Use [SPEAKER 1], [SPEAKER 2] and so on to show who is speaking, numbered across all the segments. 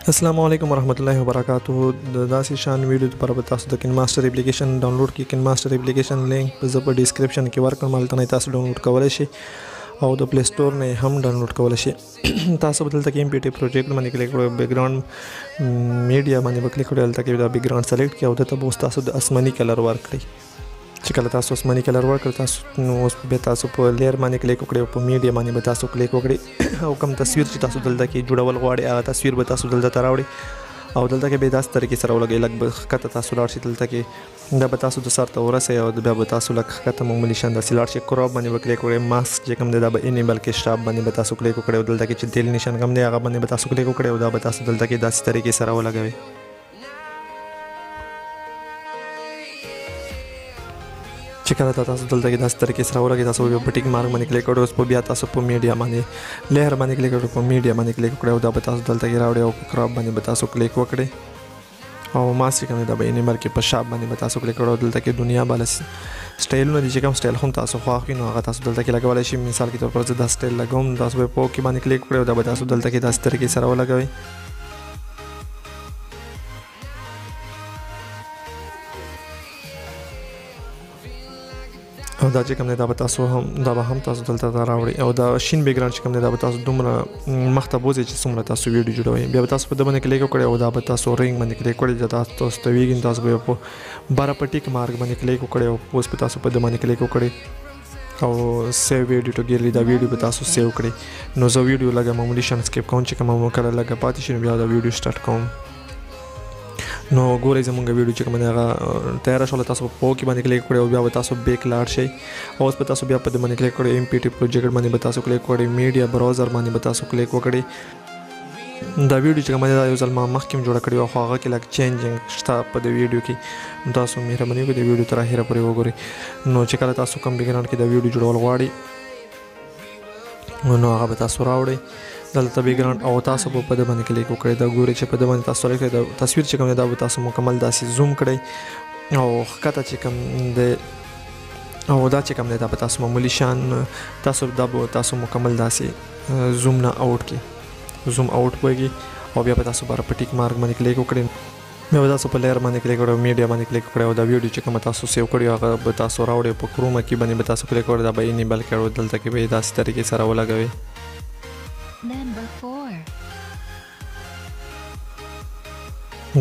[SPEAKER 1] السلام علیکم ورحمت الله وبرکاته. د داسې شان ویډیو لپاره به تاسو د کین ماسټر اپلیکیشن ډاونلوډ کړئ. کین ماسټر اپلیکیشن لینک به زه په ډیسکرپشن کې ورکړم، هلته نه تاسو ډاونلوډ کولی شئ او د پلی سټور نه هم ډاونلوډ کولی شئ. تاسو به دلته کې ام پی ټي پروجیکټ باندې کلیک کړئ، بیکګراوند میډیا باندې به کلیک کړئ، هلته کې دا بیکګراوند سلیکټ کړئ او دلته به اوس تاسو د آسماني کلر ورکړئ. چې کله تاسو آسماني کلر ورکړ تاسو، نو اوس بیا تاسو په لیر باندې کلیک وکړئ او په میډیا باندې به تاسو کلیک وکړئ او کوم تصویر چې تاسو دلته کې جوړول غواړئ هغه تصویر به تاسو دلته ته راوړئ او دلته کې به داسې طریقې سره ولګئ. لږ به ښکته تاسو لاړ شئ، دلته کې دا به تاسو د سر ته ورسئ او بیا به تاسو لږ ښکته معمولي شان داسې لاړ شئ. کراپ باندې به کلیک وکړئ، ماسک چې کوم دی دا به انیبل کې، شاپ باندې به تاسو کلیک وکړئ او دلته کې چې دل نشان کوم دی هغه باندې به تاسو کلیک وکړئ او دا به تاسو دلته کې داسې طریقې سره ولګوئ. چې کله تاسو دلته کې داسې طریقې سره ولګئ، تاسو بیا په ټیک مارک باندې کلیک وکړئ. اوس په بیا تاسو په میډیا باندې لیر باندې کلیک وکړئ، په میډیا باندې کلیک وکړئ او دا به تاسو دلته کې راوړئ او په کراپ باندې به تاسو کلیک وکړئ او ماسک کوم دا به انیمل کې په شاپ باندې به تاسو کلیک وکړئ. دلته کې دنیا بالا سټایلونه دي، چې کوم سټایل هم تاسو خوښ وي نو هغه تاسو دلته کې لګولی شئ. مثال کې طور پر زه دا سټایل لګوم، تاسو به په اوکې باندې کلیک وکړئ او دا به تاسو دلته کې داسې طریقې سره ولګوئ. او دا چې کوم دی دا به تاسو هم دا به هم تاسو دلته ته راوړئ او دا شین بیکګراوند چې کوم دی دا به تاسو دومره مخته بوځئ چې څومره تاسو ویډیو جوړوئ. بیا به تاسو په ده باندې کلیک وکړئ او دا به تاسو رینګ باندې کلیک وکړئ، چې تاسو ته ویږي. تاسو به په بره په ټیک مارک باندې کلیک وکړئ او اوس به تاسو په ده باندې کلیک وکړئ او سیو ویډیو ټو ګیلری، دا ویډیو به تاسو سیو کړئ. نو زه ویډیو لږه معمولي شان سکیپ کوم، چې کومه کله لږه پاتې شي نو بیا دا ویډیو سټارټ کوم. نو ګورئ زمونږ ویډیو چې کومه ده هغه تیاره شوله. تاسو په اوکې باندې کلیک وکړئ او بیا به تاسو بیک لاړ شئ او اوس به تاسو بیا په دې باندې کلیک وکړئ، ام پی ټي پروجیکټ باندې به تاسو کلیک وکړئ، میډیا براوزر باندې به تاسو کلیک وکړئ. دا ویډیو چې کومه ده یو ځل ما مخکې هم جوړه کړې وه، خو هغه کې لږ چینجینګ شته په دې ویډیو کې. نو تاسو مهرباني وکړئ د ویډیو تر اخره پورې وګورئ. نو چې کله تاسو کوم بیکګراوند کې دا ویډیو جوړول غواړئ نو هغه به تاسو راوړئ دلته بیکګراوند او تاسو به په ده باندې کلیک وکړئ. دا ګورئ چې په ده باندې تاسو کلیک کړئ، دا تصویر چې کوم دی دا به تاسو مکمل داسې زوم کړئ او ښکته چې کوم دی او دا چې کوم دی دا به تاسو معمولي شان تاسو دا به تاسو مکمل داسې زوم نه اوټ کړئ، زوم اوټ وږي او بیا به تاسو بره په ټیک مارک باندې کلیک وکړئ. بیا به تاسو په لیر باندې کلیک وکړئ، میډیا باندې کلیک وکړئ او دا ویډیو چې کومه تاسو سیو کړې هغه به تاسو راوړئ. په کروما کې باندې به تاسو کلیک وکړئ، دا به انیبل کړئ او دلته کې به یې داسې طریقې سره ولګوئ.
[SPEAKER 2] Number 4.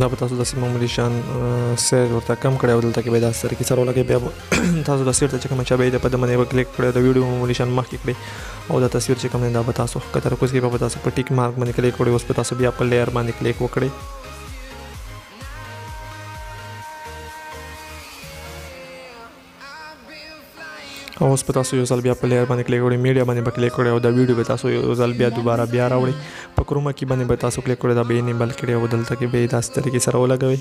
[SPEAKER 1] دا به تاسو داسې معمولي شان سایز ورته کم کړئ او دلته کې به داسې طریقې سره ولګوئ. بیا به تاسو دا تصویر ته چې کومه چابۍ ده په ده باندې به کلیک کړئ، دا ویډیو معمولي شان مخکې کړئ او دا تصویر چې کوم دی دا به تاسو ښکته راکوز کړئ. بیا به تاسو په ټیک مارک باندې کلیک وکړئ. اوس به تاسو بیا په لیر باندې کلیک وکړئ. او اوس به تاسو یو ځل بیا په لیر باندې کلیک وکړئ، میډیا باندې به کلیک وکړئ او دا ویډیو به تاسو یو ځل بیا دوباره بیا راوړئ. په کروما کې باندې به تاسو کلیک وکړئ، دا به یې انیبل کړئ او دلته کې به یې داسې طریقې سره ولګوئ.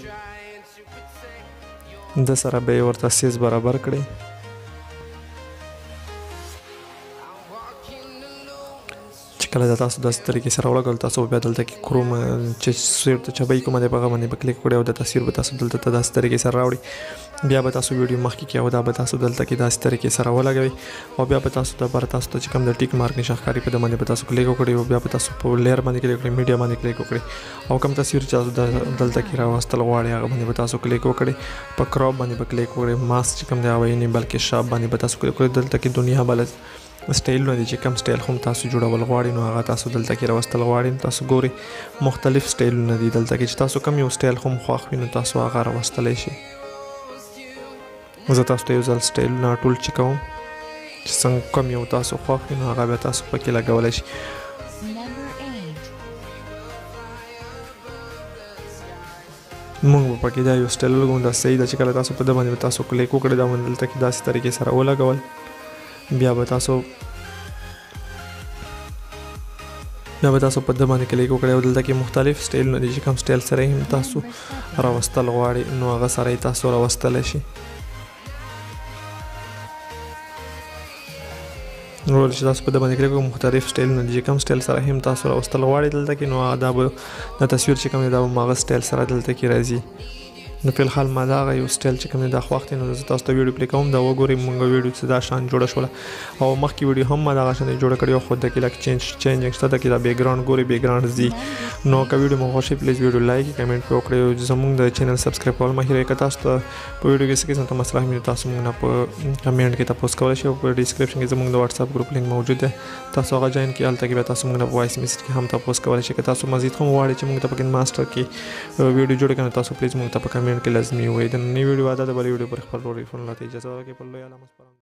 [SPEAKER 1] د سره به یې ورته سیز برابر کړئ. چې کله دا تاسو داسې طریقې سره ولګول، تاسو به بیا دلته کې کروم چې تصویر ته چابۍ کومه دی په هغه باندې به کلیک وکړئ او دا تصویر به تاسو دلته ته داسې طریقې سره راوړئ. بیا به تاسو ویډیو مخکې کړئ او دا به تاسو دلته کې داسې طریقې سره ولګوئ او بیا به تاسو د بره تاسو ته چې کوم د ټیک مارک نښه ښکاري په ده باندې به تاسو کلیک وکړئ او بیا به تاسو په لیر باندې کلیک وکړئ، میډیا باندې کلیک وکړئ او کوم تصویر چې تاسو دلته کې راوستل غواړئ هغه باندې به تاسو کلیک وکړئ. په کراپ باندې به کلیک وکړئ، ماسک چې کوم دی هغه به انیبل کې، شاپ باندې به تاسو کلیک وکړئ. دلته کې دنیا بله سټایلونه دي، چې کوم سټایل هم تاسو جوړول غواړئ نو هغه تاسو دلته کې راوستل غواړئ. نو تاسو ګورئ مختلف سټایلونه دي دلته کې، چې تاسو کوم یو سټایل هم خوښ وي نو تاسو هغه راوستلی شئ. زه تاسو ته یو ځل سټایلونه ټول چې کوم چې څنګه کوم یو تاسو خوښ وي نو هغه بیا تاسو پکې لګولی شئ.
[SPEAKER 2] Number 8.
[SPEAKER 1] موږ به پکې دا یو سټایل ولګوو، دا صحیح ده. چې کله تاسو په ده باندې به تاسو کلیک وکړئ، دا باندې دلته کې داسې طریقې سره ولګول. بیا به تاسو په ده باندې کلیک وکړئ او دلته کې مختلف سټایلونه دي، چې کوم سټایل سره یې هم تاسو راوستل غواړئ نو هغه سره یې تاسو راوستلی شئ. نو چې تاسو په ده باندې کلیک وکړئ، مختلف سټایلونه دي، چې کوم سټایل سره هم تاسو راوستل غواړئ دلته کې نو دا به دا تصویر چې کوم دی دا به هماغه سټایل سره دلته کې راځي. نو په الحال ما دا یو سټایل چې کوم دی دا خوښ دی، نو زه تاسو ته ویډیو پلی کوم، دا وګورئ. مونږ ویډیو چې دا شان جوړه شوله او مخکې ویډیو هم ما دغه شان جوړه کړې، خو د کې لږ چینجینګ شته. د کې دا بیکګراوند ګورئ، بیکګراوند ځي. نو که ویډیو مو خوښ شي، پلیز ویډیو لایک، کمنټ پې وکړئ او زمونږ د چینل سبسکرایب کول مه هېروئ. که تاسو ته په ویډیو کې څه قسم ته مسله وي، تاسو مونږ نه په کمنټ کې تپوس کولی شئ او په ډیسکرپشن کې زمونږ د واتساپ ګروپ لینک موجود دی، تاسو هغه جوین کړئ. هلته کې بیا تاسو مونږ نه په وایس میسج کې هم تپوس کولی شئ. که تاسو مزید هم غواړئ چې مونږ ته په کین ماسټر کې ویډیو جوړ کړئ، تاسو پلیز مونږ ته په کمنټ کې لازمي ووایئ. د نننۍ ویډیو وعده، د بلې ویډیو پر خپل ورور عرفان الله ته اجازه ورکړئ. په لوی الله مو سپارم.